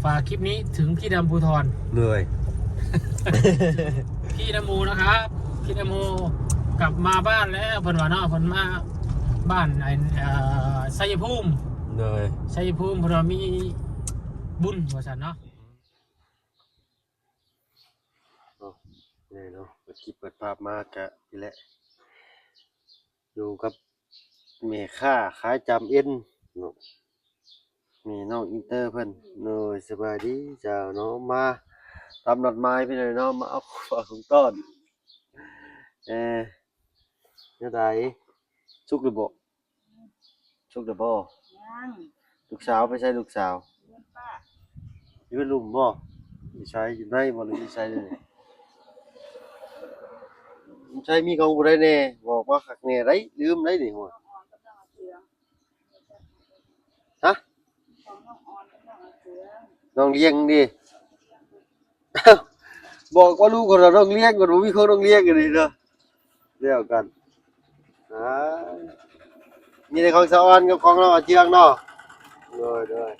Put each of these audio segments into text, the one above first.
ຝາກຄລິບນີ້ເຖິງພີ່ນຳພູທອນ ໂດຍ ພີ່ນຳໝູ່ນະຄັບ ພີ່ນຳໝູ່ກັບມາບ້ານແລ້ວ ເພິ່ນວ່າເນາະ ເພິ່ນມາບ້ານໄອ້ ເອີ ໄຊຍະພູມ ໂດຍ ໄຊຍະພູມ ເພິ່ນວ່າມີບຸນວ່າຊັ້ນເນາະ. ເນາະ ນີ້ເນາະ ເປີດຄລິບເປີດພາບມາກະນີ້ແຫຼະ ຢູ່ກັບແມ່ຄ້າຂາຍຈາມເອັນເນາະ ແມ່ນ້ອງອິນເຕີເພິ່ນ. ໂດຍ ສະບາຍດີເຈົ້າເນາະ ມາຕາມນັດໝາຍພີ່ນ້ອງເນາະ ມາເອົາຂອງຝາກຂອງຕ້ອນ. ເອີ ແນວໃດ ສຸກຫຼືບໍ່? ສຸກແລ້ວບໍ່? ຍັງ. ລູກສາວໄປໃສລູກສາວ? ຢູ່ເຮືອນປ້າ. ຢູ່ເຮືອນລຸມບໍ່? ຢູ່ໃສ? ຢູ່ໃນບໍ່ ຫຼືຢູ່ໃສເດ? ໃສ ມີຂອງຜູ້ໃດແດ່? ບອກມາຄັກແນ່ໄດ໋ ລືມໄດ໋ນີ້. ຮະ? ນ້ອງລ້ຽງເດ? ບອກວ່າລູກຂອງນ້ອງລ້ຽງ ມັນບໍ່ມີຂອງນ້ອງລ້ຽງອັນນີ້ເນາະ ແລ້ວກັນ. ອ່າ ມີແຕ່ຂອງສາວອອນກັບຂອງນ້ອງອາເຈືອງເນາະ. ໂດຍ ໂດຍ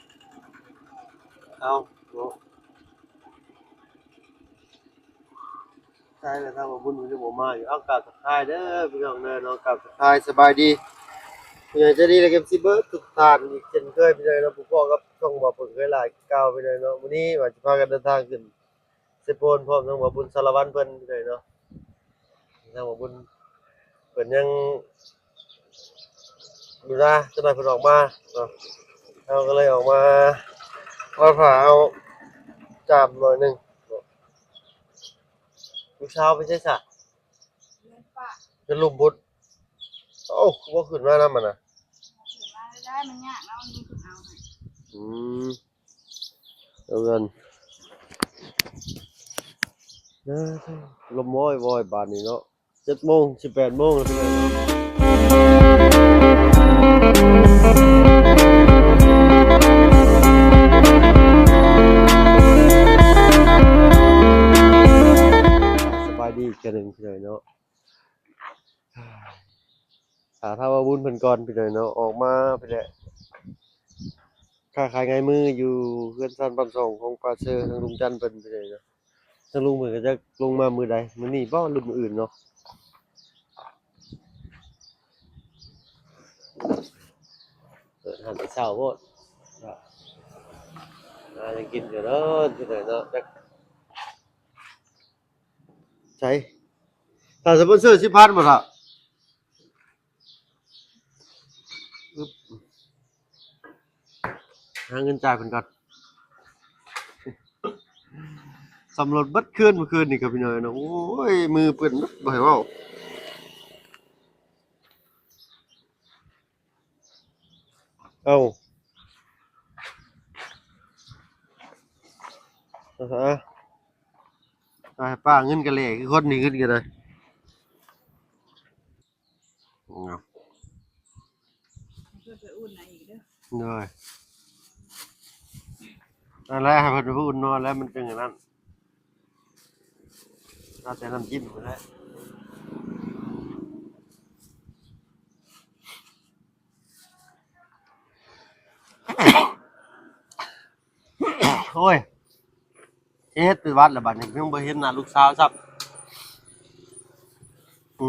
ເອົາເນາະ. ໃຊ່ແລ້ວ ທາງບ່າວບຸນເພິ່ນຍັງບໍ່ມາຢູ່. ເອົາ ກາບທັກທາຍເດີພີ່ນ້ອງເດີເນາະ ກາບທັກທາຍສະບາຍດີ ຜູ້ໃຫຍ່ໃຈດີ ແລະ ເອັຟຊີເບີດທຸກທ່ານອີກເຊັ່ນເຄີຍ ພີ່ນ້ອງເນາະ. ພົບກັບຊ່ອງບ່າວເພິ່ນເຄີຍຫຼາຍຄືເກົ່າ ພີ່ນ້ອງເນາະ. ມື້ນີ້ວ່າຈະພາກັນເດີນທາງຂຶ້ນເຊໂປນ ພ້ອມທັງບ່າວບຸນສາລະວັນເພິ່ນ ພີ່ນ້ອງເນາະ. ທາງບ່າວບຸນເພິ່ນຍັງຢູ່ນາ ຈັກໜ່ອຍເພິ່ນອອກມາເນາະ ເຮົາກໍເລີຍອອກມາ ມາຖ້າເອົາຈາມໜ້ອຍໜຶ່ງເນາະ. ລູກສາວໄປໃສຊະ? ເຮືອນປ້າ ເຮືອນລຸມພຸ້ນ. ເອົ້າ ຄືບໍ່ຂຶ້ນມານຳມັນນະ? ຂຶ້ນມາໄດ້ ມັນຍາກເນາະ ມີຄົນເອົາໃຫ້. ອືມ ເອົາກັນ ລົມວອຍໆ ບາດນີ້ເນາະ. ເຈັດໂມງ ສິບແປດໂມງແລ້ວ ພີ່ນ້ອງເນາະ. ສະບາຍດີອີກເທື່ອໜຶ່ງ ພີ່ນ້ອງເນາະ. ຖ້າ ຖ້າວ່າບຸນເພິ່ນກ່ອນ ພີ່ນ້ອງເນາະ ອອກມາ ພີ່ແຫຼະ ຄ້າຂາຍງາຍມືຢູ່ເຮືອນຊານບ້ານຊ່ອງຂອງປ້າເຊີ ທາງລຸງຈັນເພິ່ນ ພີ່ນ້ອງເນາະ. ທາງລຸງເພິ່ນກໍຈັກລົງມາມື້ໃດ ມື້ນີ້ບໍ່ ຫຼືມື້ອື່ນເນາະ. ເປີດຮ້ານແຕ່ເຊົ້າໂພດ ຫາຍັງກິນຢູ່ເດີ ພີ່ນ້ອງເນາະ. ໃສ ຖ້າສະປອນເຊີສິບພັນບໍ່ລະ? ອຶບ ຫາເງິນຈ່າຍເພິ່ນກ່ອນ. ສຳຫຼວດເບິດຄືນ ມື້ຄືນນີ້ກໍ ພີ່ນ້ອງເນາະ. ໂອ້ຍ ມືເປື້ອນເບິດ ບໍ່ໃຫ້ເວົ້າ. ເອົ້າ ເອົາ ເອົາໃຫ້ປ້າ ເງິນກະແຫຼຄືຄົນນີ້ ເງິນກະໄດ້. ເອົາ ເພິ່ນໄປອຸ່ນເອົາອີກເດີ. ໂດຍ ນັ້ນແຫຼະ ໃຫ້ເພິ່ນໄປອຸ່ນເນາະ ແລ້ວມັນຈຶ່ງອັນນັ້ນ. ເອົາແຕ່ນ້ຳຈິ້ມພຸ້ນແຫຼະ. ໂອ້ຍ ເຮັດເປັນຫວັດລະບາດນີ້ ຍັງບໍ່ເຫັນໜ້າລູກສາວຊ້ຳ. ອື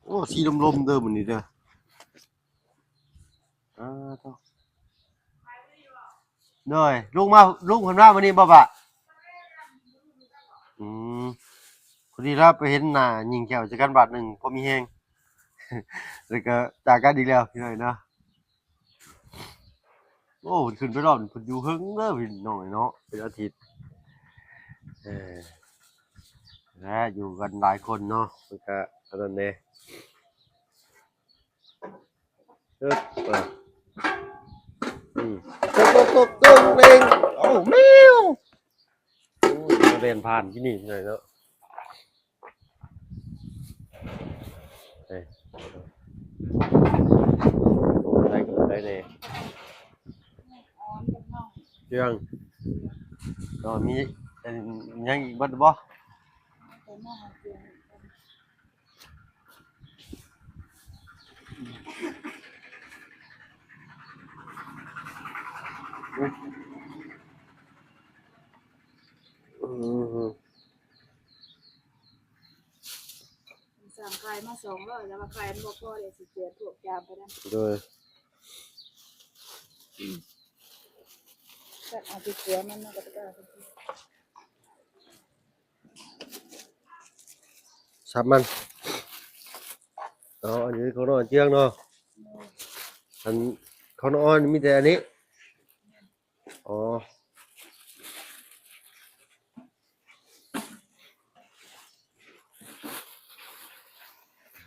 ໂອ້ ສີລົມໆ ເດີມື້ນີ້ເດີ. ອ່າ ໂທ້ ໂດຍ ລຸງມາ ລຸງເພິ່ນມາມື້ນີ້ບໍ່ປະ? ອືມ ພໍດີລາວໄປເຫັນໜ້າຍິງແຂ້ວໃສ່ກັນບາດໜຶ່ງ ພໍມີແຮງ ແລ້ວກໍຈາກກັນອີກແລ້ວ ພີ່ນ້ອງເນາະ. ໂອ້ ເພິ່ນຂຶ້ນໄປຮອດ ເພິ່ນຢູ່ເທິງເດີພີ່ນ້ອງເນາະ ເປັນອາທິດ. ເອີ ແລະ ຢູ່ກັນຫຼາຍຄົນເນາະ ເພິ່ນກໍອັນນັ້ນແດ່. ເອີ ເອີ ອືມ ຕົກ ຕົກ ຕົກ ເຕີງ ເຕີງ ເອົາ ແມວ ໂອ້ຍ ມາແລ່ນຜ່ານທີ່ນີ້ໜ້ອຍເນາະ. ເອີ ໄດ້ກໍໄດ້ແດ່ ເລື່ອງ ກໍມີ ເອີ ຍັງອີກເບິດບໍ່? ອືມ ສັ່ງຂາຍມາສອງຮ້ອຍ ແຕ່ວ່າຂາຍມັນບໍ່ພໍເດ້ ຊິເສຍພວກຈາມໄປນຳ ໂດຍ ຈັກເອົາທີ່ເສຍມັນ ມັນກໍໄດ້ ສັບມັນ ອໍ ອັນນີ້ຂອງນ້ອງເຈືອງເນາະ ອັນຂອງນ້ອງອອນມີແຕ່ອັນນີ້ ອໍ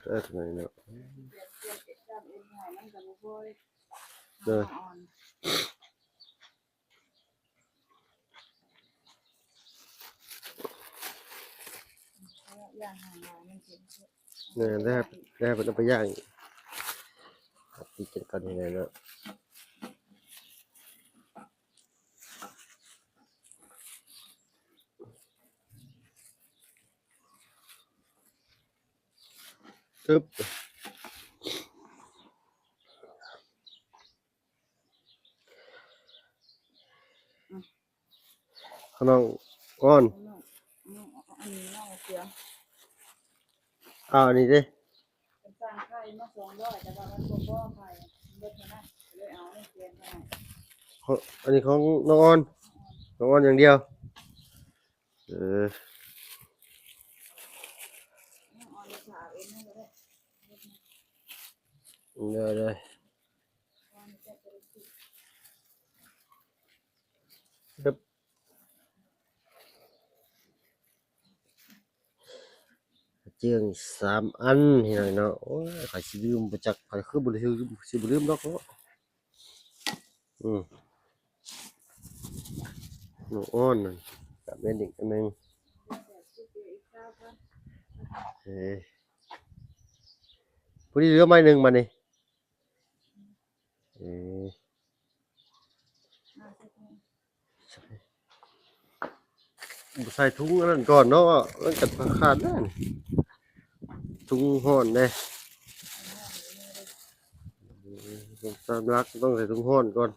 ເອີ ເນາະ ເອີ. ແມ່ນແລ້ວ ແລ້ວເພິ່ນເອົາໄປຍ່າງ ຕິດກັນກ່ອນນີ້ແຫຼະເນາະ ຊຶບ. ຂອງນ້ອງອອນ ອັນນີ້ນ້ອງເສືອ ເອົາອັນນີ້ເດ້ ເພິ່ນສັ່ງໄຂ່ມາສອງຮ້ອຍ ແຕ່ວ່າມັນບໍ່ພໍໄຂ່ ເບິດເທົ່ານັ້ນ ກໍເລີຍເອົາອັນນີ້ແທນເທົ່ານັ້ນ ຂອງ ອັນນີ້ຂອງນ້ອງອອນ ນ້ອງອອນຢ່າງດຽວ ເອີ ນ້ອງອອນເອົາເອງນັ້ນກໍໄດ້ ເດີໆ. ເອີບ ເຈືອງສາມອັນພີ່ນ້ອງເນາະ ໂອ້ຍ ຂ້ອຍຊິລືມບໍ່ຈັກ ຂ້ອຍຄືບໍ່ລືມ ຊິບໍ່ລືມດອກເນາະ ອືມ ນ້ອງອອນນັ້ນ ກະແມ່ນອີກອັນໜຶ່ງ ເອີ ພໍດີເຫຼືອໄມ້ໜຶ່ງບາດນີ້. ເອີ ບໍ່ໃສ່ຖົງອັນນັ້ນກ່ອນເນາະ ມັນກະຂາດແລ້ວນີ້ ຖົງຮ້ອນເດ້ ເອີ ຕາມຫຼັກຕ້ອງໃສ່ຖົງຮ້ອນກ່ອນ.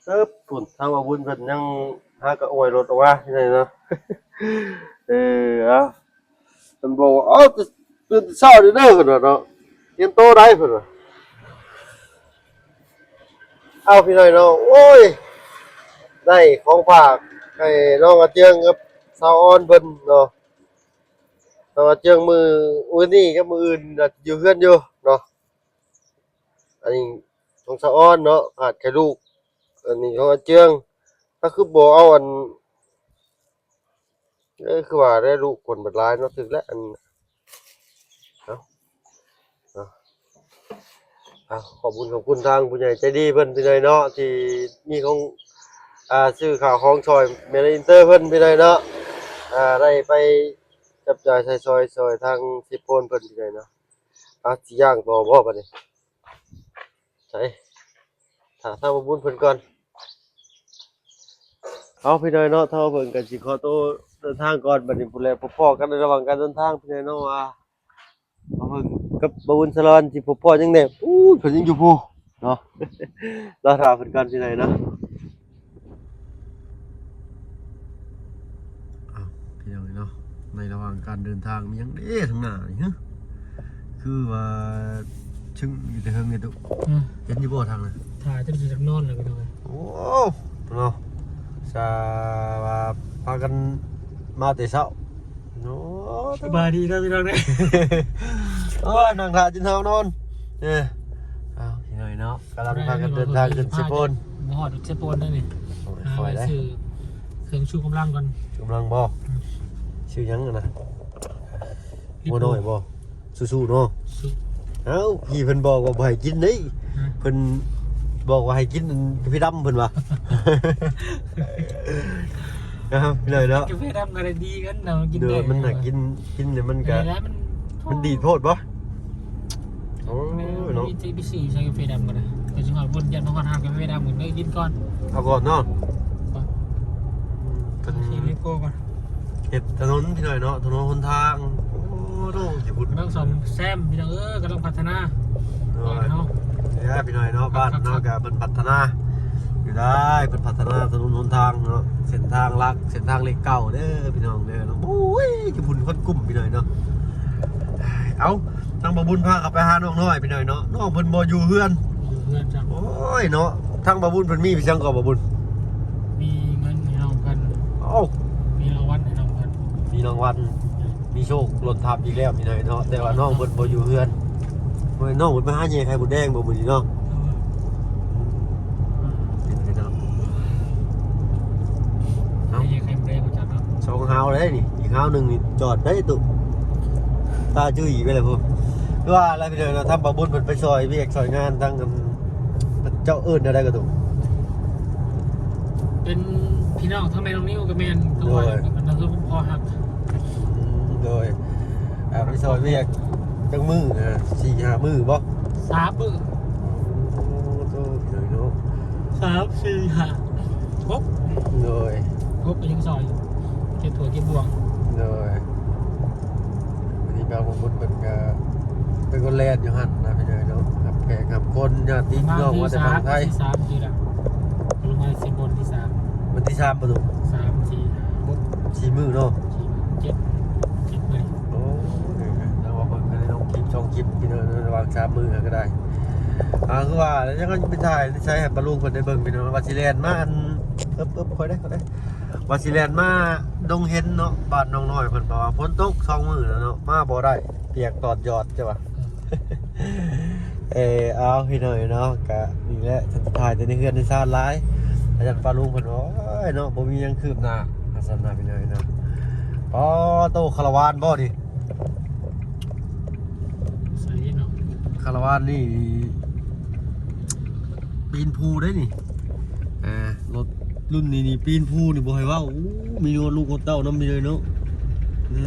ເອີບ ພຸ້ນ ທາງບ່າວບຸນເພິ່ນຍັງຫາກະອວຍລົດອອກມາຢູ່ໃນເນາະ ເອີ ເອົາ ເພິ່ນບອກວ່າ ເອົາ ຕື່ນແຕ່ເຊົ້າເດີເດີ ເພິ່ນວ່າເນາະ ຕຽມໂຕໄດ້ ເພິ່ນວ່າ ເອົາ ພີ່ນ້ອງເນາະ ໂອ້ຍ ໄດ້ຂອງຝາກໃຫ້ນ້ອງອາເຈືອງກັບສາວອອນເພິ່ນເນາະ ນ້ອງອາເຈືອງມື້ ມື້ນີ້ກັບມື້ອື່ນອາດຈະຢູ່ເຮືອນຢູ່ເນາະ ອັນນີ້ຂອງສາວອອນເນາະ ຂາດແຄ່ລູກ ອັນນີ້ຂອງອາເຈືອງ ຖ້າຄືບໍ່ເອົາອັນ ເອີ ຄືວ່າແຫຼະ ລູກຄົນບັກຫຼາຍເນາະ ຖືກແລ້ວ ອັນ ເອົາ ເອົາ ເອົາ ຂອບຄຸນ ຂອບຄຸນທາງຜູ້ໃຫຍ່ໃຈດີເພິ່ນ ພີ່ນ້ອງເນາະ ທີ່ມີຂອງ ອ່າ ຊື້ຂ້າວຂອງຊ່ອຍແມ່ນອິນເຕີເພິ່ນ ພີ່ນ້ອງເນາະ ອ່າ ໄດ້ໄປຈັບຈ່າຍໃຊ້ສອຍ ຊ່ອຍທາງເຊໂປນເພິ່ນ ພີ່ນ້ອງເນາະ ອ່າ ຊິຍ່າງຕໍ່ບໍ່ບາດນີ້? ໃສ ຖ້າ ຖ້າບໍ່ບຸນເພິ່ນກ່ອນ ເອົາ ພີ່ນ້ອງເນາະ ຖ້າເພິ່ນກໍຊິຂໍໂຕເດີນທາງກ່ອນ ບັດນີ້ພຸ້ນແຫຼະ ພໍ້ກັນໃນລະຫວ່າງການເດີນທາງ ພີ່ນ້ອງເນາະ ວ່າເພິ່ນກັບບໍ່ບຸນສາລອນຊິພໍ້ຫຍັງແດ່ ອູ້ຍ ເພິ່ນຍັງຢູ່ພຸ້ນເນາະ ລໍຖ້າເພິ່ນກ່ອນ ພີ່ນ້ອງເນາະ. ອ້າວ ພີ່ນ້ອງເອີຍເນາະ ໃນລະຫວ່າງການເດີນທາງມີຫຍັງເດ້ທາງໜ້ານີ້ ຮະ ຄືວ່າຊຶ້ງຢູ່ແຕ່ເທິງນີ້ຕຸ ອືມ ເຫັນຢູ່ບໍ່ທາງນັ້ນ? ຖ້າຈົນຊິຈາກນອນແລ້ວ ພີ່ນ້ອງເອີຍ ໂອ້ ເນາະ ສາວ່າພາກັນມາແຕ່ເຊົ້າ ໂອ້ ສະບາຍດີເດີພີ່ນ້ອງເດີ ໂອ້ ນັ່ງຖ້າຈົນເຮົານອນ ເອີ ອ້າວ ພີ່ນ້ອງເນາະ ກຳລັງພາກັນເດີນທາງຂຶ້ນເຊໂປນ ບໍ່ຮອດເຊໂປນເດ້ນີ້ ໂອ້ຍ ຫາໄວ້ຊື້ເຄື່ອງຊູກຳລັງກ່ອນ ກຳລັງບໍ່? ອືມ ຊື້ຫຍັງຫັ້ນນະ? ງົວນ້ອຍບໍ່? ສູ້ໆເນາະ ເອົ້າ ພີ່ເພິ່ນບອກວ່າບໍ່ໃຫ້ກິນເດ້ ຮະ ເພິ່ນບອກວ່າໃຫ້ກິນກາເຟດຳເພິ່ນວ່າ ເນາະ ກາເຟດຳກໍໄດ້ດີກັນເນາະ ກິນໄດ້ ມັນໜ້າກິນ ກິນແລ້ວມັນກໍ ມັນດີໂພດບໍ່? ໂອ້ຍ ເນາະ ມີແຕ່ໄປຊື້ໃສ່ກາເຟດຳກໍໄດ້ ໄປຊິຮອດພຸ້ນ ຢ້ານມາຮອດຮ້ານກາແຟດຳ ກໍເລີຍກິນກ່ອນ ເອົາກ່ອນເນາະ ກ່ອນ ເພິ່ນ ເຮັດຖະໜົນພີ່ນ້ອງເນາະ ຖະໜົນຫົນທາງ ໂອ້ໂຫ ຢູ່ພຸ້ນ ກຳລັງສ້ອມແຊມພີ່ນ້ອງເອີຍ ກຳລັງພັດທະນາ ໂດຍ ບ້ານເຮົາ ເອີ ພີ່ນ້ອງເນາະ ບ້ານເຮົາກະເພິ່ນພັດທະນາຢູ່ໄດ້ ເພິ່ນພັດທະນາຖະໜົນຫົນທາງເນາະ ເສັ້ນທາງຫຼັກ ເສັ້ນທາງເລກເກົ້າເດີພີ່ນ້ອງເດີ ໂອ້ຍ ຢູ່ພຸ້ນຄົນກຸ້ມພີ່ນ້ອງເນາະ ເອົ້າ ທາງບ່າວບຸນພາເຂົ້າໄປຫານ້ອງນ້ອຍພີ່ນ້ອງເນາະ ນ້ອງເພິ່ນບໍ່ຢູ່ເຮືອນ ຢູ່ເຮືອນຈ້ະ ໂອ້ຍເນາະ ທາງບ່າວບຸນເພິ່ນມີໄປຫຍັງກໍບ່າວບຸນ ມີເງິນໃຫ້ນ້ອງເພິ່ນ ເອົ້າ ມີລາງວັນໃຫ້ນ້ອງເພິ່ນ ມີລາງວັນ ມີໂຊກລົດທັບອີກແລ້ວພີ່ນ້ອງເນາະ ແຕ່ວ່ານ້ອງເພິ່ນບໍ່ຢູ່ເຮືອນ ໂອ້ຍ ນ້ອງເພິ່ນໄປຫາແຍ່ໄຂ່ມົດແດງບໍ່ມື້ນີ້ເນາະ ເອີ ເປັນໄປເນາະ ເອົ້າ ແຍ່ໄຂ່ມົດແດງບໍ່ຈັກເນາະ ສອງຮາວໄດ້ນີ້ ອີກຮາວໜຶ່ງນີ້ຈອດໄດ້ຕຸ ຕາຈື່ອີກໄປແລ້ວພຸ້ນ ຄືວ່າແລ້ວພີ່ນ້ອງເນາະ ທາງບ່າວບຸນເພິ່ນໄປຊ່ອຍວຽກຊ່ອຍງານທາງ ເຈົ້າເອີ້ນແນວໃດກະຕຸ ເປັນພີ່ນ້ອງທັງແມ່ນ້ອງນິວກະແມ່ນ ໂດຍ ຄືພໍ່ຮັກ ອືມ ໂດຍ ອ່າ ໄປຊ່ອຍວຽກຈັກມື້ ອ່າ ສີ່ຫ້າມື້ບໍ່ ສາມມື້ ໂອ້ໂຕ ພີ່ນ້ອງເນາະ ສາມ ສີ່ ຫ້າ ຫົກ ໂດຍ ຫົກກະຍັງຊ່ອຍ ເກັບຖ້ວຍເກັບບ່ວງ ໂດຍ ອັນນີ້ບ່າວບຸນເພິ່ນກະເປັນຄົນແລ່ນຢູ່ຫັ້ນນະພີ່ນ້ອງເນາະ ຮັບແຂກຮັບຄົນ ຍາດຕິພີ່ນ້ອງມາແຕ່ຝັ່ງໄທ ວັນທີສາມ ວັນທີສາມ ລະ ລົງມາຊິບົນທີສາມ ວັນທີສາມບໍ່ ສາມ ສີ່ ຫ້າ ຫົກ ສີ່ມື້ເນາະ ສີ່ ເຈັດ ເຈັດມື້ ໂອ້ຍ ແຕ່ວ່າເພິ່ນກະໄດ້ລົງຄລິບສອງຄລິບພີ່ນ້ອງ ລະຫວ່າງສາມມື້ກະໄດ້ ອ່າ ຄືວ່າແລ້ວ ຍັງໄປຖ່າຍໃສ່ໃຫ້ປ້າລຸງເພິ່ນໄດ້ເບິ່ງພີ່ນ້ອງ ວ່າຊິແລ່ນມາອັນ ເອີບໆ ຄ່ອຍໄດ້ ຄ່ອຍໄດ້ ວ່າຊິແລ່ນມາດົງເຫັນເນາະ ບ້ານນ້ອງນ້ອຍເພິ່ນ ເພາະວ່າຝົນຕົກສອງມື້ແລ້ວເນາະ ມາບໍ່ໄດ້ ປຽກຕອດຢອດ ເຈົ້າວ່າ ເອີ ເອົາ ພີ່ນ້ອງເນາະ ກະນີ້ແຫຼະ ຖ່າຍແຕ່ໃນເຮືອນໃນຊານຫຼາຍ ອາຈານປ້າລຸງເພິ່ນ ໂອ້ຍເນາະ ບໍ່ມີຫຍັງຄືບໜ້າ ວ່າຊັ້ນນະ ພີ່ນ້ອງເນາະ ປາໂຕ ຄາລາວານບໍ່ນີ້ ໃສ່ເນາະ ຄາລາວານນີ້ ປີນພູໄດ໋ນີ້ ອ່າ ລົດລຸ້ນນີ້ນີ້ ປີນພູນີ້ບໍ່ໃຫ້ເວົ້າ ໂອ້ ມີຮອດລູກຮອດເຕົ້ານຳນີ້ເລີຍເນາະ ເອີ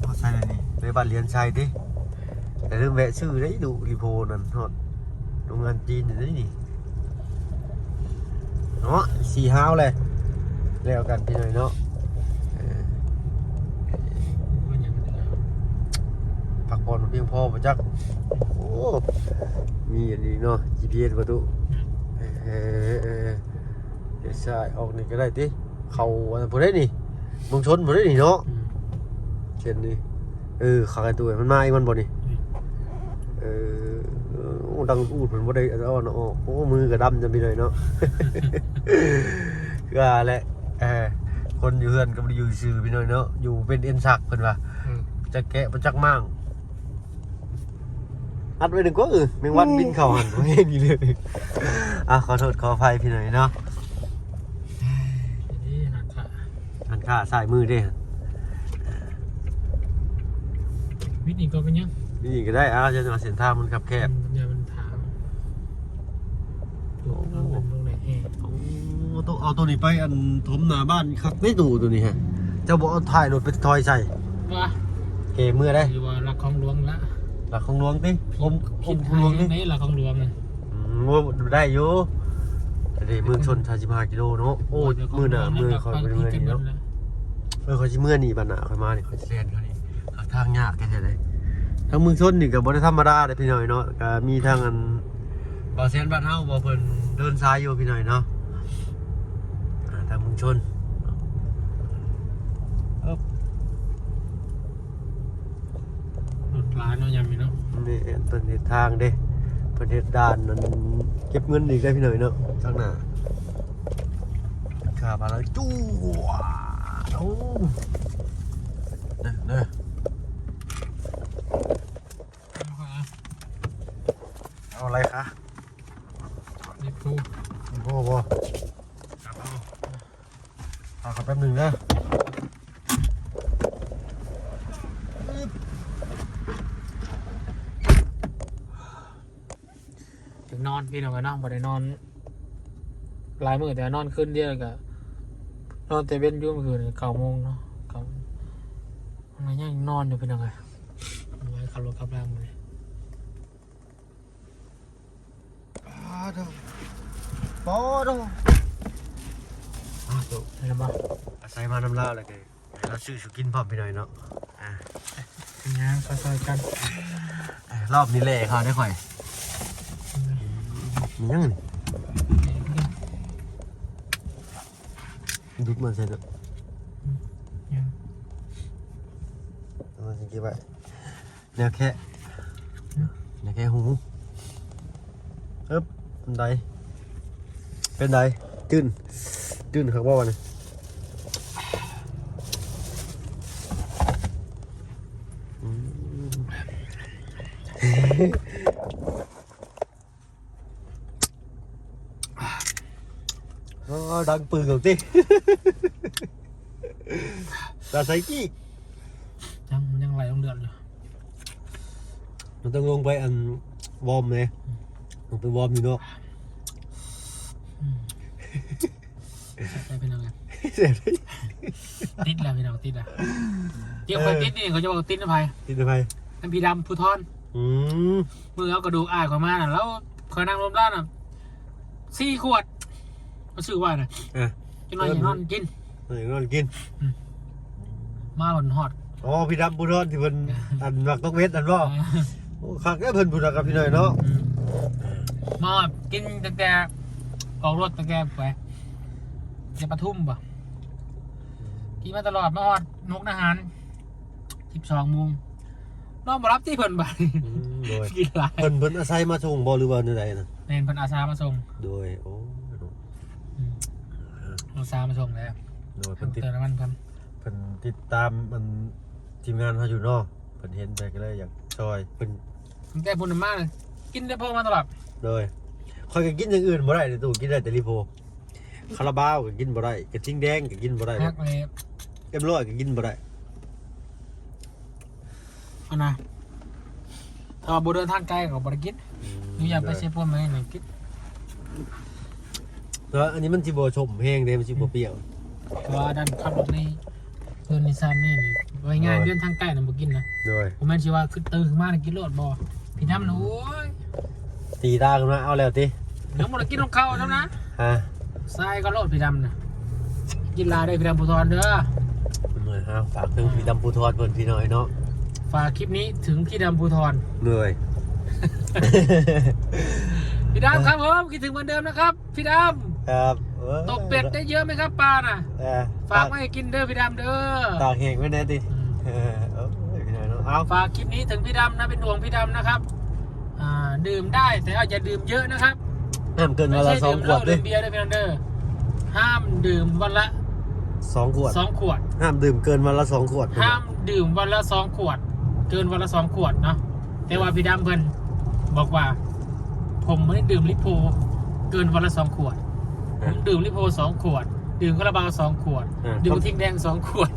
ຮອດໃສແລ້ວນີ້ ໄປບ້ານຫຼຽນໄຊຕິ ແຕ່ລືມແວະຊື້ໄດ໋ ດູລີໂພນັ້ນ ຮອດໂຮງງານຈີນນີ້ ເນາະ ສີ່ຮາວແຫຼະ ແລ້ວກັນພີ່ນ້ອງເນາະ ເອີ ພັກຜ່ອນພຽງພໍບໍ່ຈັກ ໂອ້ ມີອັນນີ້ເນາະ ຈີພີເອັສບໍ່ຕຸ ເອີ ເອີ ເອີ ດຽວຊ້າຍອອກນີ້ກະໄດ້ຕິ ເຂົ້າອັນນັ້ນພຸ້ນເດ້ນີ້ ເມືອງຊົນພຸ້ນເດ້ນີ້ເນາະ ອືມ ເສັ້ນນີ້ ເອີ ຄັກໄອ້ຕູ້ ມັນມາອີກມັນບໍ່ນີ້ ອືມ ເອີ ໂອ້ ດັງອູດເພິ່ນບໍ່ໄດ້ເອົາອັນນັ້ນອອກ ໂອ້ ມືກະດຳຈຳພີ່ນ້ອງເນາະ ຄືວ່າແຫຼະ ເອີ ຄົນຢູ່ເຮືອນກະບໍ່ໄດ້ຢູ່ຊື່ພີ່ນ້ອງເນາະ ຢູ່ເປັນເອັນສັກເພິ່ນວ່າ ອືມ ຈັກແກະບໍ່ຈັກມ້າງ ອັດໄວ້ໜຶ່ງກວ່າ ເອີ ແມງວັນບິນເຂົ້າຫັ້ນ ບໍ່ແຮງອີ່ຫຼີ ອ່າ ຂໍໂທດຂໍອະໄພພີ່ນ້ອງເນາະ ນີ້ຮ້ານຄ້າ ຮ້ານຄ້າຊ້າຍມືເດ້ ວິດອີກກໍເປັນຫຍັງ ວິດອີກກະໄດ້ ອ່າ ຢ້ານວ່າເສັ້ນທາງມັນຄັບແຄບ ອືມ ຢ້ານມັນຖາມ ໂອ້ ເອົາຕົວນີ້ໄປອັນຖົມໜ້າບ້ານຄັກເດ້ຕູ້ ໂຕນີ້ຮະ ເຈົ້າບໍ່ເອົາທ້າຍລົດໄປຖອຍໃສ່ ວ່າ ເກເມືອໄດ້ ຫຼືວ່າຫຼັກຂອງຫຼວງລະ ຫຼັກຂອງຫຼວງຕິ ອົມ ອົມຂອງຫຼວງຕິ ໃນຫຼັກຂອງຫຼວງນະ ອືມ ໂອ້ ໄດ້ຢູ່ ອັນນີ້ເມືອງຊົນສາມສິບຫ້າກິໂລເນາະ ໂອ້ ມື້ໜ້າເມືອງຂ້ອຍໄປເມືອງນີ້ເນາະ ເອີ ຂ້ອຍຊິເມືອງນີ້ ບັດໜ້າຂ້ອຍມານີ້ ຂ້ອຍຊິແລ່ນເຂົານີ້ ທາງຍາກແທ້ໆເດ້ ທາງເມືອງຊົນນີ້ກະບໍ່ໄດ້ທຳມະດາເດ້ພີ່ນ້ອງເນາະ ກະມີທາງອັນ ບ່າວແຊນບ້ານເຮົາ ບໍ່ ເພິ່ນເດີນສາຍຢູ່ພີ່ນ້ອງເນາະ ອ່າ ທາງເມືອງຊົນ ເອີບ ລົດຫຼາຍເນາະ ຍາມນີ້ເນາະ ນີ້ເພິ່ນເຮັດທາງເດ້ ເພິ່ນເຮັດດ່ານນັ້ນ ເກັບເງິນອີກໄດ້ພີ່ນ້ອງເນາະ ທາງໜ້າ ຂ້າມາແລ້ວ ຈົວດ ໂອ້ ເດີ ເດີ ເອົາອະໄລຄະ ນີ້ພູ ນີ້ພູບໍ່ ຈັບເອົາ ຖ້າຂ້ອຍແປັບໜຶ່ງເດີ ຢາກນອນພີ່ນ້ອງເອີຍເນາະ ບໍ່ໄດ້ນອນຫຼາຍມື້ ແຕ່ນອນຄືນດຽວ ແລ້ວກະນອນແຕ່ເວັນຢູ່ ມື້ຄືນເກົ້າໂມງເນາະ ກະຍັງນອນຢູ່ພີ່ນ້ອງເອີຍ ບໍ່ໄດ້ຂັບລົດຂັບລາມື້ນີ້. ໂອ້ໂດ ອ້າວ ໂຕ ໄດ້ແລ້ວບໍ່? ອາໄສມານຳລາວແລ້ວກໍ ໃຫ້ລາວຊື້ສູ່ກິນພ້ອມພີ່ນ້ອງເນາະ. ອ່າ ເປັນຫຍັງ ຊ່ອຍໆກັນ. ເອີ ລອບນີ້ແຫຼະເຂົາໄດ້ຂ້ອຍ. ອືມ ມີຫຍັງນີ້? ດຸດມາໃສ່ເນາະ. ອືມ ຍັງ ເອົາມາຊິເກັບໄວ້. ແນວແຄະ ແນວແຄະຫູ. ເອີບ ເປັນໃດ ເປັນໃດ? ຈືນ ຈືນຄັກບໍ່ວະນີ້? ອືມ ອໍ ດັງປຶ້ງອອກຕິ ຕາໃສກີ້ ຍັງ ມັນຍັງໄຫຼລົງເລືອດຢູ່. ມັນຕ້ອງລົງໄປອັນ ວອມເດ້ ອືມ ລົງໄປວອມຢູ່ນອກ. ອືມ ແຊບໄດ໋ພີ່ນ້ອງເອີຍ ແຊບໄດ໋ ຕິດແລ້ວພີ່ນ້ອງ ຕິດແລ້ວ. ທີ່ຂ້ອຍຕິດນີ້ ເອີ ເຂົາຈະວ່າຕິດນຳໃຜ? ຕິດນຳໃຜ? ນຳພີ່ດຳພູທອນ. ອືມ ມື້ເອົາກະດູກອ້າຍຂ້ອຍມານະ ລາວ ຂ້ອຍນັ່ງລົມລາວນະ ສີ່ຂວດ ເອົາຊື້ໄວ້ນະ. ເອີ ຈັກໜ້ອຍ ເອີ ຊິນອນກິນ ເອີ ນອນກິນ. ອືມ ມາເພິ່ນຮອດ ອໍ ພີ່ດຳພູທອນທີ່ເພິ່ນ ອັນ ມັກຕົກເວັດຫັ້ນບໍ່? ເອີ ໂອ້ ຄັກເດ້ເພິ່ນພຸ້ນນະ ກັບພີ່ນ້ອຍເນາະ. ອືມ ມາຮອດກິນຕັ້ງແຕ່ອອກລົດ ຕັ້ງແຕ່ໄປ ແຕ່ປະທຸມບໍ່? ອືມ ກິນມາຕະຫຼອດ ມາຮອດມຸກດາຫານ ສິບສອງໂມງ ນອນບໍ່ຫຼັບຕິເພິ່ນບາດນີ້. ອືມ ໂດຍ ກິນຫຼາຍ. ເພິ່ນ ເພິ່ນອາໄສມາສົ່ງບໍ່ ຫຼືວ່າແນວໃດນະ? ແມ່ນ ເພິ່ນອາສາມາສົ່ງ. ໂດຍ ໂອ້ ອືມ ອາສາມາສົ່ງແລ້ວ. ໂດຍ ເພິ່ນຕິດ ເຕີມນ້ຳມັນເພິ່ນ ເພິ່ນຕິດຕາມອັນທີມງານເຮົາຢູ່ເນາະ ເພິ່ນເຫັນ ເພິ່ນກໍເລີຍຢາກຊ່ອຍເພິ່ນ. ຕັ້ງແຕ່ພຸ້ນມາ ກິນແຕ່ໂຄກມາຕະຫຼອດ. ໂດຍ ຂ້ອຍກໍກິນຢ່າງອື່ນບໍ່ໄດ້ເດ້ຕູ້ ກິນໄດ້ແຕ່ລີໂພ. ຄາລາບາວກໍກິນບໍ່ໄດ້ ກະທິງແດງກໍກິນບໍ່ໄດ້ ຄັກແລ້ວ ເອັມຮ້ອຍກໍກິນບໍ່ໄດ້. ອັນນະ ຖ້າບໍ່ເດີນທາງໄກກໍບໍ່ໄດ້ກິນ. ອືມ ຢູ່ຢ່າງໄປ ໂດຍ ເຊໂປນມາໃຫ້ໜ່ອຍກິນ. ແຕ່ວ່າອັນນີ້ມັນຊິບໍ່ສົ້ມແຮງເດ້ ມັນຊິບໍ່ ອືມ ປຽວ. ເພາະວ່າອັນນັ້ນຂັບລົດໃນເຮືອນນິສານນີ້ ນີ້ ວ່າງ່າຍ ໂດຍ ເດີນທາງໄກນະບໍ່ກິນນະ. ໂດຍ ບໍ່ແມ່ນຊິວ່າຄືຕື່ນຂຶ້ນມານະກິນໂລດ ບໍ່. ພີ່ດຳນະ ອືມ ໂອ້ຍ ຕີຕາຂຶ້ນມາເອົາແລ້ວຕິ. ຍັງບໍ່ໄດ້ກິນຂອງເຂົານຳນະ. ຮະ ໃສ່ກໍໂລດພີ່ດຳນະ ກິນຫຼາຍເດີພີ່ດຳພູທອນເດີ. ເອົາ ຝາກເຖິງພີ່ດຳພູທອນເພິ່ນພີ່ນ້ອງເນາະ. ຝາກຄລິບນີ້ເຖິງພີ່ດຳພູທອນ. ໂດຍ ພີ່ດຳ ครับผม คิดถึงเหมือนเดิมนะครับ พี่ดำ ครับ เออ ตกเบ็ดได้เยอะไหมครับ ปลาน่ะ เออ ฝากไว้ให้กินเด้อพี่ดำเด้อ ตากแห้งไว้แน่ติ อืม เออ โอ้ย พี่น้องเนาะ เอา ฝากคลิปนี้ถึงพี่ดำนะ เป็นห่วงพี่ดำนะครับ อ่า ดื่มได้ แต่อย่าดื่มเยอะนะครับ ห้ามเกินวันละสองขวด ไม่ใช่ดื่มเหล้า เด้อ ดื่มเบียร์เด้อพี่น้องเด้อ ห้ามดื่มวันละสองขวด สองขวด ห้ามดื่มเกินวันละสองขวด ห้ามดื่มวันละสองขวด เกินวันละสองขวดเนาะ แต่ว่าพี่ดำเพิ่นบอกว่า ผมไม่ได้ดื่มลิโพเกินวันละสองขวด ผมดื่มลิโพสองขวด ดื่มคาราบาวสองขวด อ่า ดื่มกระทิงแดงสองขวด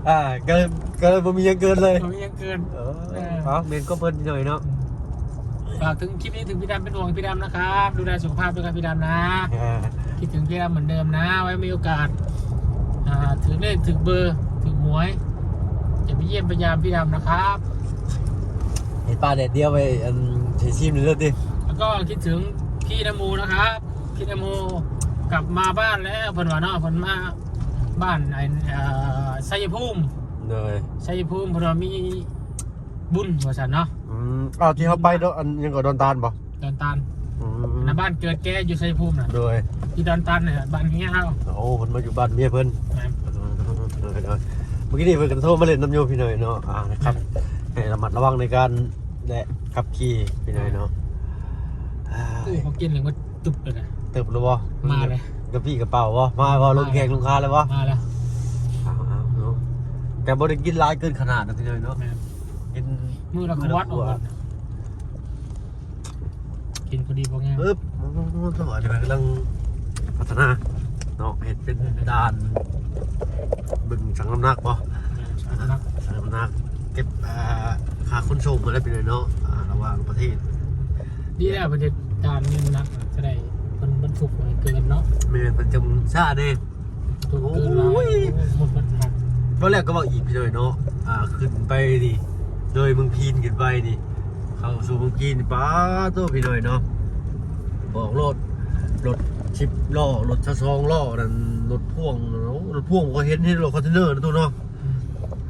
อ่า ก็ ก็เลยบ่มีหยังเกินเลย บ่มีหยังเกิน เออ เออ เอา แม่นความเพิ่นพี่น้องเนาะ ฝากถึงคลิปนี้ถึงพี่ดำ เป็นห่วงพี่ดำนะครับ ดูแลสุขภาพด้วยครับพี่ดำนะ อ่า คิดถึงพี่ดำเหมือนเดิมนะ ไว้มีโอกาส อ่า ถืกเลขถืกเบอร์ถืกหวย จะไปเยี่ยมไปยามพี่ดำนะครับ ให้ปลาแดดเดียวไป อัน ใส่ซีมเลยเด้อติ แล้วก็คิดถึงพี่นโมนะครับ พี่นโมกลับมาบ้านแล้ว เพิ่นว่าเนาะ เพิ่นมาบ้านไอ้ เอ่อ ชัยภูมิ โดย ชัยภูมิ เพิ่นว่ามีบุญว่าซั่นเนาะ อืม อ้าว ที่เฮาไปเนาะ อันหยังก็ดอนตาลบ่ ดอนตาน อืม อันนั้นบ้านเกิดแกอยู่ชัยภูมิน่ะ โดย อยู่ดอนตานเนี่ย บ้านเมียเฮา โอ้ เพิ่นมาอยู่บ้านเมียเพิ่น แม่น เออ เออ เออ เมื่อกี้นี่เพิ่นก็โทรมาเล่นนำอยู่พี่น้องเนาะ อ่า นะครับ ให้ระมัดระวังในการ และขับขี่พี่น้องเนาะ อ่า โอ้ เขากินเลยว่าตึบเลยนะ ตึบแล้วบ่ มาเลย กระปี้กระเป๋าบ่ มาบ่ ลงแข่งลงคาเลยบ่ มาแล้ว เอา เอา เนาะ แต่บ่ได้กินหลายเกินขนาดนะพี่น้องเนาะ แม่น กิน มื้อละขวด มื้อละขวด กินพอดีพองาม ปึ๊บ โอ้โห จังหวะนี้มันกำลังพัฒนาเนาะ เฮ็ดเป็นด่านเบิ่งชั่งน้ำหนักบ่ ชั่งน้ำหนัก ชั่งน้ำหนัก เก็บ อ่า ค่าขนส่งมาได้เป็นเนาะ อ่า ระหว่างประเทศ ดีแล้วเพิ่นเฮ็ดด่านเงินหนักจะได้เพิ่นบรรทุกบ่ให้เกินเนาะ แม่น เพิ่นจั่งช้าแน่ โอ้ย ตอนแรกก็บอกอีกพี่น้อยเนาะ อ่า ขึ้นไปนี่ โดยเมืองพีนขึ้นไปนี่ เข้าสู่เมืองพีนนี่ ป๊าดโธ่ พี่น้อยเนาะ ອອກລົດ ລົດສິບລໍ້ ລົດຊາວສອງລໍ້ນັ້ນ ລົດພ່ວງ ລົດພ່ວງກໍເຫັນ ເຫັນລົດຄອນເທນເນີນະຕູ້ເນາະ. ອືມ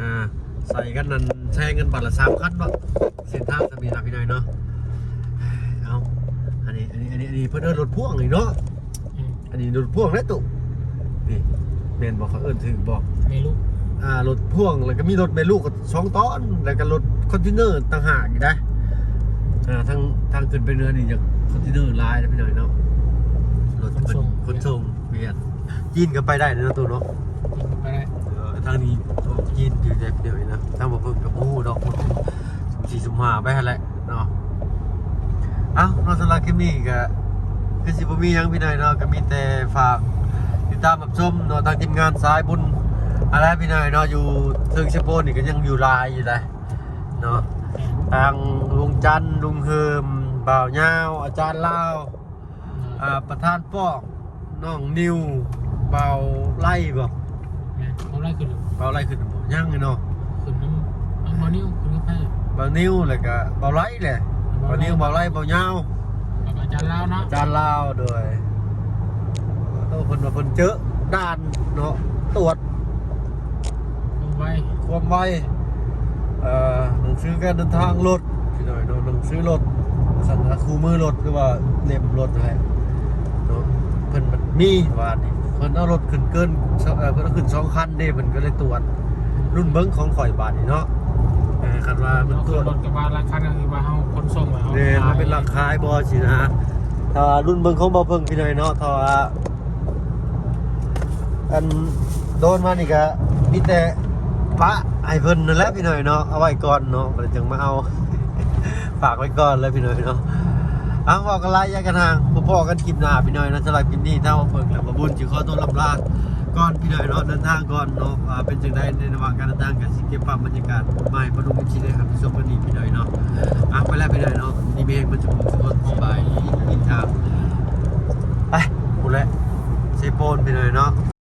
ອ່າ ໃສ່ກັນນັ້ນ ແຊງກັນບາດລະສາມຄັນເນາະ. ເສັ້ນທາງກໍມີນະພີ່ນ້ອງເນາະ. ເອົາ ອັນນີ້ ອັນນີ້ ອັນນີ້ ອັນນີ້ເພິ່ນເອີ້ນລົດພ່ວງນີ້ເນາະ. ອືມ ອັນນີ້ລົດພ່ວງເດ້ຕູ້ ນີ້ ແມ່ນບໍ່ ເຂົາເອີ້ນຖືກບໍ່? ແມ່ລູກ ອ່າ ລົດພ່ວງ ແລ້ວກໍມີລົດແມ່ລູກກໍສອງຕອນ ແລ້ວກໍລົດຄອນເທນເນີຕ່າງຫາກອີກນະ. ອ່າ ທາງ ທາງຂຶ້ນໄປເໜືອນີ້ ຄອນເທນເນີຫຼາຍເດ້ພີ່ນ້ອງເນາະ. ລົດ ຂົນສົ່ງ ຂົນສົ່ງ ວຽດ ຈີນກໍໄປໄດ້ເນາະຕູ້ເນາະ. ໄປໄດ້ ເອີ ທາງນີ້ອອກຈີນຢູ່ແຕ່ດຽວນີ້ນະ ທາງບໍ່ເພິ່ງກໍບໍ່ຮູ້ດອກ ສີ່ສິບຫ້າໄປຫັ້ນແຫຼະເນາະ. ເອົ້າເນາະ ສຳລັບຄລິບນີ້ກໍຄືຊິບໍ່ມີຫຍັງພີ່ນ້ອງເນາະ ກໍມີແຕ່ຝາກຕິດຕາມຮັບຊົມເນາະ ທາງທີມງານສາຍບຸນຫັ້ນແຫຼະພີ່ນ້ອງເນາະ. ຢູ່ເທິງເຊໂປນນີ້ກໍຍັງຢູ່ຫຼາຍຢູ່ໃດ໋ເນາະ ທາງລຸງຈັນ ລຸງເຮີມ ບ່າວຍາວ ອາຈານລາວ ອ່າ ປະທານປ້ອງ ນ້ອງນິວ ບ່າວໄລບໍ່? ແມ່ນ ບ່າວໄລຂຶ້ນແລ້ວ ບ່າວໄລຂຶ້ນແລ້ວບໍ່? ຍັງຢູ່ເນາະ ຂຶ້ນນຳ ເອົາ ບ່າວນິວຂຶ້ນກັບໃຜ? ບ່າວນິວ ແລ້ວກະບ່າວໄລແຫຼະ ບ່າວໄລ ບ່າວນິວ ບ່າວໄລ ບ່າວຍາວ ແລ້ວກະອາຈານລາວເນາະ ອາຈານລາວ. ໂດຍ ໂອ້ ເພິ່ນວ່າເພິ່ນເຈີດ່ານເນາະ ຕວດ ຄວາມໄວ ຄວາມໄວ ເອີ ໜັງສືການເດີນທາງລົດ ພີ່ນ້ອງເນາະ ໜັງສືລົດ ສັນລະຄູ່ມືລົດ ຫຼືວ່າເຫຼັ້ມລົດຫັ້ນແຫຼະເນາະ. ເພິ່ນມີບາດນີ້ ເພິ່ນເອົາລົດຂຶ້ນເກີນ ເອີ ເພິ່ນເອົາຂຶ້ນສອງຄັນເດ້ ເພິ່ນກໍເລີຍຕວດ. ລຸ້ນເບິ່ງຂອງຂ້ອຍບາດນີ້ເນາະ ເອີ ຄັນວ່າເພິ່ນຕວດ ເອົາຂຶ້ນລົດກໍວ່າລາຄານັ້ນ ຄືວ່າເຮົາຂົນສົ່ງແລ້ວ ແມ່ນ ເຮົາຂາຍ ເຮົາເປັນລັກຂາຍບໍ່ຊີ້ນະ. ແຕ່ວ່າລຸ້ນເບິ່ງຂອງບ່າວເພິ່ງ ພີ່ນ້ອງເນາະ ຖ້າວ່າ ອັນໂດນມານີ້ກະມີແຕ່ປະໃຫ້ເພິ່ນນັ້ນແຫຼະພີ່ນ້ອງເນາະ ເອົາໄວ້ກ່ອນເນາະ ບາດຈັ່ງມາເອົາ ຝາກໄວ້ກ່ອນແຫຼະພີ່ນ້ອງເນາະ. ເອົາ ເວົ້າກັນຫຼາຍຢ່າກັນຫ່າງ ພໍ້ກັນຄລິບໜ້າພີ່ນ້ອງເນາະ. ສຳລັບຄລິບນີ້ ທາງເພິ່ງ ແລະ ບ່າວບຸນຊິຂໍຕົວລຳລາກ່ອນພີ່ນ້ອງເນາະ ເດີນທາງກ່ອນເນາະ. ວ່າເປັນຈັ່ງໃດໃນລະຫວ່າງການເດີນທາງ ກໍຊິເກັບພາບບັນຍາກາດມາໃຫ້ພໍ່ລຸງເອັຟຊີ ໄດ້ຮັບຊົມກັນອີກພີ່ນ້ອງເນາະ. ເອົາ ໄປແລ້ວພີ່ນ້ອງເນາະ ດີມີແຮງເບິດທຸກຄົນ ສະບາຍດີ ກິນຂ້າວ ໄປພຸ້ນແຫຼະ ເຊໂປນພີ່ນ້ອງເນາະ.